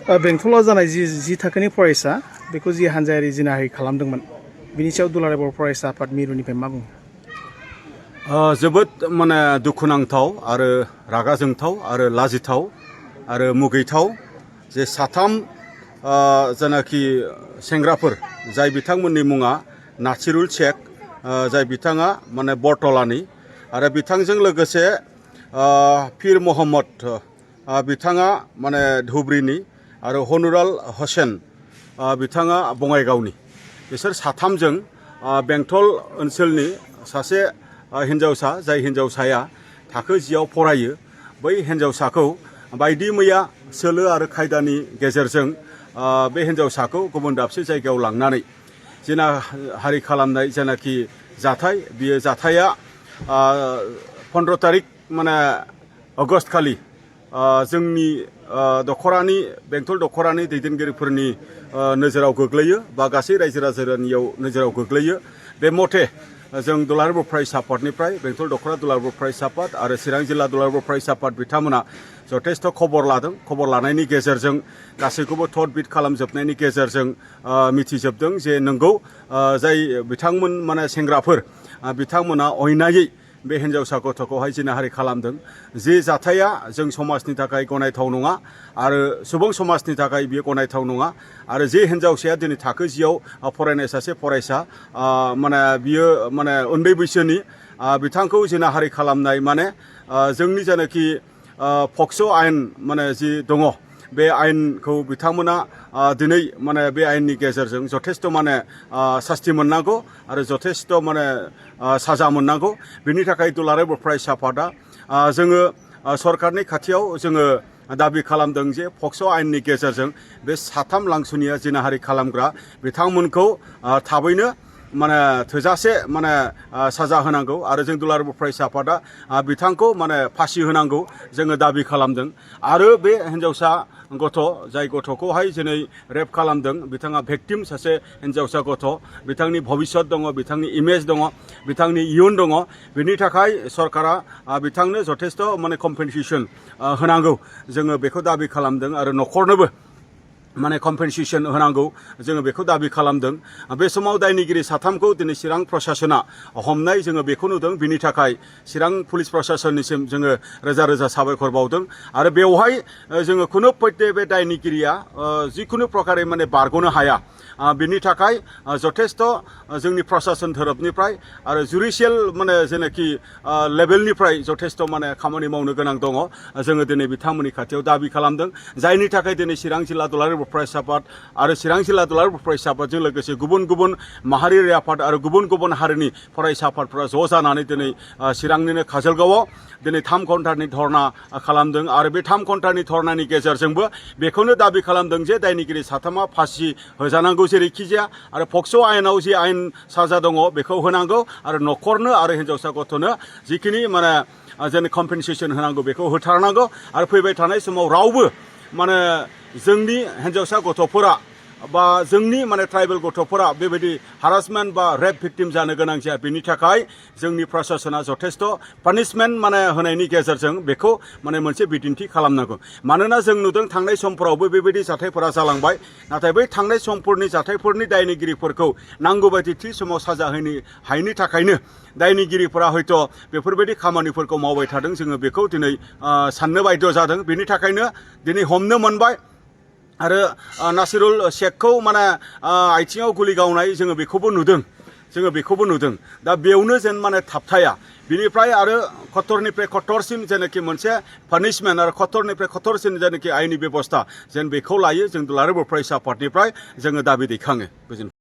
बेंटलाव जानाय जि थाखोनि फरायसा बेखौ जि हानजायारि जिनाहारि खालामदोंमोन बिनि सायाव दुलाराय बर' फरायसा आफाद मिरुनिफ्राय मा बुङो? जोबोद माने दुखुनांथाव आरो रागा जोंथाव आरो लाजिथाव आरो मुगैथाव जे साथाम जेनाखि सेंग्राफोर जाय बिथांमोननि मुङा नासिरुल शेख, जाय बिथाङा माने बरतलानि, आरो बिथांजों लोगोसे फिर मोहम्मद, बिथाङा माने धुब्रीनि, आरो हनुराल हुसैन, बिथाङा बङाइगावनि। बिसोर साथामजों बेंटल ओनसोलनि सासे हिन्जावसा, जाय हिन्जावसाया थाखो 10 आव फरायो, बै हिन्जावसाखौ बायदि मैया सोलो आरो खायदानि गेजेरजों बे हिन्जावसाखौ गुबुन दाबसे जायगायाव लांनानै जिनाहारि खालामनाय जेनाखि जाथाय, बियो जाथाया 15 तारिख माने आगस्ट खालि जोंनि दखरानि बेंटल दखरानि दैदेनगिरिफोरनि नोजोराव गोग्लैयो बा गासै रायजो राजानियाव नोजोराव गोग्लैयो। बे मथे जों दुलाराय बर' फरायसा आफादनिफ्राय बेंटल दखरा दुलाराय बर' फरायसा आफाद आरो चिरां जिल्ला दुलाराय बर' फरायसा आफाद बिथांमोना जथेस्थ' खबर लादों। खबर लानायनि गेजेरजों गासैखौबो थद बिद खालामजोबनायनि गेजेरजों मिथिजोबदों जे नंगौ जाय बिथांमोन माने सेंग्राफोर बिथांमोना अयनायै बे हिन्जावसा गथ'खौहाय जिनाहारि खालामदों। जे जाथाया जों समाजनि थाखाय गनायथाव नङा आरो सुबुं समाजनि थाखाय बियो गनायथाव नङा। आरो जे हिन्जावसाया दिनै थाखो 10 आव फरायनाय सासे फरायसा, माने बियो माने उन्दै बैसोनि, बिथांखौ जिनाहारि खालामनाय माने जोंनि जेनाखि पक्स' आयेन माने जि दङ, बे आयेनखौ बिथांमोना दिनै माने बे आयेननि गेजेरजों जथेस्थ' माने सास्ति मोननांगौ आरो जथेस्थ' माने साजा मोननांगौ। बिनि थाखाय दुलाराय बर' फरायसा आफादा जोङो सरकारनि खाथियाव जोङो दाबि खालामदों जे पक्स' आयेननि गेजेरजों बे साथाम लांसुनिया जिनाहारि खालामग्रा बिथांमोनखौ थाबैनो माने थोजासे माने साजा होनांगौ आरो जों दुलाराय बर' फरायसा आफादा बिथांखौ माने फासि होनांगौ जोङो दाबि खालामदों। आरो बे हिन्जावसा गथ', जाय गथ'खौहाय दिनै रेप खालामदों, बिथाङा भिक्टिम सासे हिन्जावसा गथ', बिथांनि भबिष्यत दङ, बिथांनि इमेज दङ, बिथांनि इयुन दङ। बिनि थाखाय सरकारा बिथांनो जथेस्थ' माने कम्पेनसेसन होनांगौ, जोङो बेखौ दाबि खालामदों आरो न'खरनोबो माने कम्पेनसेसन होनांगौ, जोङो बेखौ दाबि खालामदों। बे समाव दायनिगिरि साथामखौ दिनै चिरां प्रसासना हमनाय जोङो बेखौ नुदों। बिनि थाखाय चिरां पुलिस प्रसासननिसिम जोङो रोजा रोजा साबायखर बावदों। आरो बेवहाय जोङो खुनु पयटे बे दायनिगिरिया जिखुनु प्रकारै माने बारग'नो हाया। बिनि थाखाय जथेस्थ' जोंनि प्रसासन धोरोबनिफ्राय आरो जुडिसियेल माने जेनाखि लेभेलनिफ्राय जथेस्थ' माने खामानि मावनो गोनां दङ। जोङो दिनै बिथांमोननि खाथियाव दाबि खालामदों, जायनि थाखाय दिनै चिरां जिल्ला दुलाराय बर' फरायसा आफाद आरो चिरां जिल्ला दुलाराय बर' फरायसा आफादजों लोगोसे गुबुन गुबुन माहारियारि आफाद आरो गुबुन गुबुन हारिनि फरायसा आफादफोरा ज' जानानै दिनै चिरांनिनो काजलगावआव दिनै 3 घन्टानि धरना खालामदों। आरो बे 3 घन्टानि धरनानि गेजेरजोंबो बेखौनो दाबि खालामदों जे दायनिगिरि साथामा फासि होजानांगौ जेरैखि जाया, आरो पक्स' आयेनाव जि आयेन साजा दङ बेखौ होनांगौ, आरो न'खरनो आरो हिन्जावसा गथ'नो जिखिनि माने जेन कम्पेनसेसन होनांगौ बेखौ होथारनांगौ। आरो फैबाय थानाय समाव रावबो माने जोंनि हिन्जावसा गथ'फोरा बा जोंनि माने ट्राइबेल गथ'फोरा बेबायदि हारासमेन्ट बा रेप भिक्टिम जानो गोनां जाया। बेनि थाखाय जोंनि प्रसासना जथेस्थ' पानिशमेन्ट माने होनायनि गेजेरजों बेखौ माने मोनसे बिदिन्थि खालामनांगौ। मानोना जों नुदों थांनाय समफोरावबो बेबायदि जाथायफोरा जालांबाय, नाथाय बै थांनाय समफोरनि जाथायफोरनि दायनिगिरिफोरखौ नांगौ बायदि थि समाव साजा होनो हायैनि थाखायनो दायनिगिरिफोरा हयथ' बेफोरबायदि खामानिफोरखौ मावबाय थादों। जोङो बेखौ दिनै साननो बाध्य जादों। बेनि थाखायनो दिनै हमनो मोनबाय आरो नासिरुल शेखखौ माने आथिङाव गुलि गावनाय जोङो बेखौबो नुदों। दा बेयावनो जेन माने थाबथाया, बिनिफ्राय आरो खतरनिफ्राय खतरसिन जेनाखि मोनसे पानिशमेन्ट आरो खतरनिफ्राय खतरसिन जेनाखि आयेननि बेबस्था जेन बेखौ लायो, जों दुलाराय बर' फरायसा आफादनिफ्राय जोङो दाबि दैखाङो। गोजोन्थों।